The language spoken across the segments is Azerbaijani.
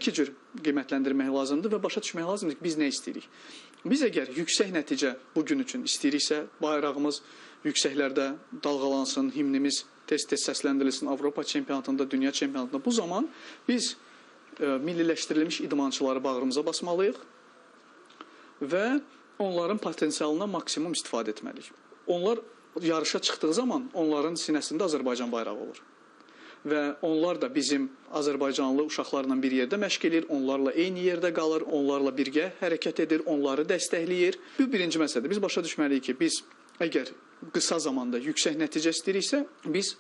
iki cür qiymətləndirmək lazımdır və başa düşmək lazımdır ki, biz nə istəyirik. Biz əgər yüksək nəticə bu gün üçün istəyiriksə, bayrağımız yüksəklərdə dalğalansın, himnimiz tez-tez səsləndirilsin Avropa çempionatında, dünya çempionatında. Bu zaman biz milliləşdirilmiş idmançıları bağrımıza basmalıyıq və onların potensialına maksimum istifadə etməliyik. Onlar yarışa çıxdığı zaman onların sinəsində Azərbaycan bayrağı olur. Və onlar da bizim azərbaycanlı uşaqlarla bir yerdə məşq eləyir, onlarla eyni yerdə qalır, onlarla birgə hərəkət edir, onları dəstəkləyir. Bu birinci məsələdir. Biz başa düşməliyik ki, biz əgər qısa zamanda yüksək nəticə istəyiriksə, biz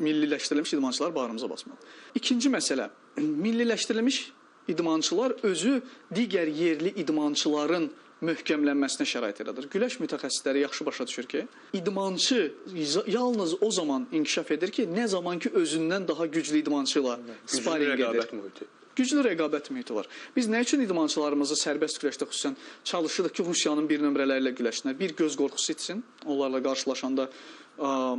milliləşdirilmiş idmançılar bağrımıza basmalıyıq. İkinci məsələ, milliləşdirilmiş idmançılar özü digər yerli idmançıların möhkəmlənməsinə şərait yaradır. Güləş mütəxəssisləri yaxşı başa düşür ki, idmançı yalnız o zaman inkişaf edir ki, nə zaman ki özündən daha güclü idmançı ilə sparinq edir. Rəqabət mühiti. Güclü rəqabət mühiti var. Biz nə üçün idmançılarımızı sərbəst güləşdə xüsusən çalışırıq ki, Rusiyanın bir nömrələri ilə güləşsinlər. Bir göz qorxusu itsin, onlarla qarşılaşanda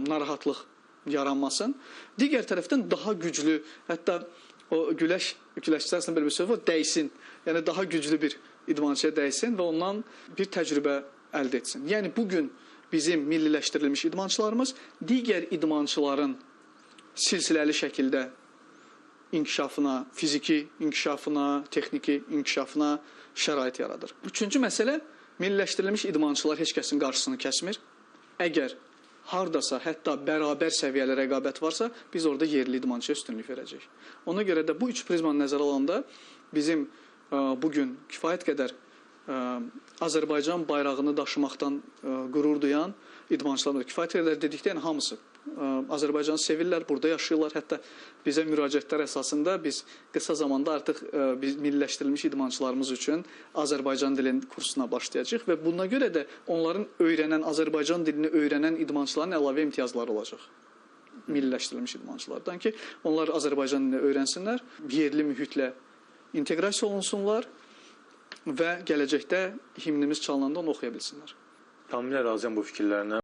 narahatlıq yaranmasın. Digər tərəfdən daha güclü, hətta o güləşçilər arasında belə bir söz var, dəysin. Yəni daha güclü bir idmançıya dəysin və ondan bir təcrübə əldə etsin. Yəni bu gün bizim milliləşdirilmiş idmançılarımız digər idmançıların silsiləli şəkildə inkişafına, fiziki inkişafına, texniki inkişafına şərait yaradır. Üçüncü məsələ, milliləşdirilmiş idmançılar heç kəsin qarşısını kəsmir. Əgər hardasa hətta bərabər səviyyəli rəqabət varsa, biz orada yerli idmançıya üstünlük verəcəyik. Ona görə də bu üç prizmanı nəzərə alanda bizim bugün kifayət qədər Azərbaycan bayrağını daşımaqdan qürur duyan idmançılar var. Kifayət qədər dedikdə, yəni hamısı Azərbaycanı sevirlər, burada yaşayırlar. Hətta bizə müraciətlər əsasında biz qısa zamanda artıq biz milliləşdirilmiş idmançılarımız üçün Azərbaycan dilinin kursuna başlayacağıq və buna görə də onların öyrənən, Azərbaycan dilini öyrənən idmançıların əlavə imtiyazları olacaq. Milliləşdirilmiş idmançılardan ki, onlar Azərbaycan dilini öyrənsinlər, yerli mühitlə inteqrasiya olunsunlar və gələcəkdə himnimiz çalınanda onu oxuya bilsinlər. Tamamilə razıyam bu fikirlərinə.